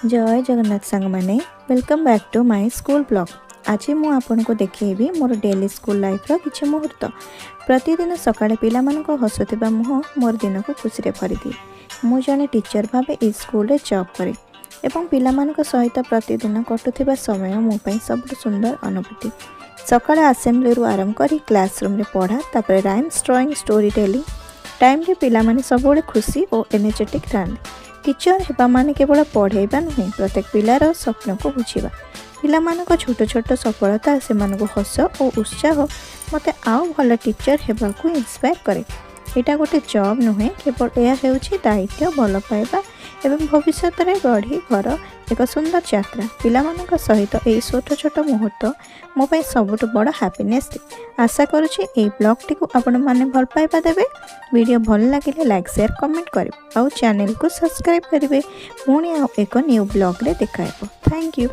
ଜୟ ଜଗନ୍ନାଥ ସାଙ୍ଗମାନେ, welcome back to my school vlog। ଆଜି ମୁଁ ଆପଣଙ୍କୁ ଦେଖେଇବି ମୋର ଡେଲି ସ୍କୁଲ ଲାଇଫ୍ର କିଛି ମୁହୂର୍ତ୍ତ। ପ୍ରତିଦିନ ସକାଳେ ପିଲାମାନଙ୍କ ହସୁଥିବା ମୁହଁ ମୋର ଦିନକୁ ଖୁସିରେ ଭରିଦିଏ। ମୁଁ ଜଣେ ଟିଚର ଭାବେ ଏହି ସ୍କୁଲରେ ଜବ୍ କରେ ଏବଂ ପିଲାମାନଙ୍କ ସହିତ ପ୍ରତିଦିନ କଟୁଥିବା ସମୟ ମୋ ପାଇଁ ସବୁଠୁ ସୁନ୍ଦର ଅନୁଭୂତି। ସକାଳ ଆସେମ୍ବଲିରୁ ଆରମ୍ଭ କରି କ୍ଲାସରୁମ୍ରେ ପଢ଼ା, ତାପରେ ରାଇମ୍ସ, ଡ୍ରଇଂ, ଷ୍ଟୋରି ଟେଲିଂ ଟାଇମ୍ରେ ପିଲାମାନେ ସବୁବେଳେ ଖୁସି ଓ ଏନର୍ଜେଟିକ୍ ଥାଆନ୍ତି। ଟିଚର ହେବା ମାନେ କେବଳ ପଢ଼େଇବା ନୁହେଁ, ପ୍ରତ୍ୟେକ ପିଲାର ସ୍ୱପ୍ନକୁ ବୁଝିବା। ପିଲାମାନଙ୍କ ଛୋଟ ଛୋଟ ସଫଳତା, ସେମାନଙ୍କୁ ହସ ଓ ଉତ୍ସାହ ମୋତେ ଆଉ ଭଲ ଟିଚର ହେବାକୁ ଇନ୍ସପାୟାର କରେ। ଏଇଟା ଗୋଟେ ଜବ୍ ନୁହେଁ କେବଳ, ଏହା ହେଉଛି ଦାୟିତ୍ୱ, ଭଲ ପାଇବା ଏବଂ ଭବିଷ୍ୟତରେ ଗଢ଼ିବାର ଏକ ସୁନ୍ଦର ଯାତ୍ରା। ପିଲାମାନଙ୍କ ସହିତ ଏହି ଛୋଟ ଛୋଟ ମୁହୂର୍ତ୍ତ ମୋ ପାଇଁ ସବୁଠୁ ବଡ଼ ହାପିନେସ୍। ଆଶା କରୁଛି ଏହି ବ୍ଲଗ୍ଟିକୁ ଆପଣମାନେ ଭଲ ପାଇବା ଦେବେ। ଭିଡ଼ିଓ ଭଲ ଲାଗିଲେ ଲାଇକ୍, ସେୟାର, କମେଣ୍ଟ କରିବେ ଆଉ ଚ୍ୟାନେଲକୁ ସବସ୍କ୍ରାଇବ୍ କରିବେ। ପୁଣି ଆଉ ଏକ ନ୍ୟୁ ବ୍ଲଗ୍ରେ ଦେଖା ହେବ। Thank you.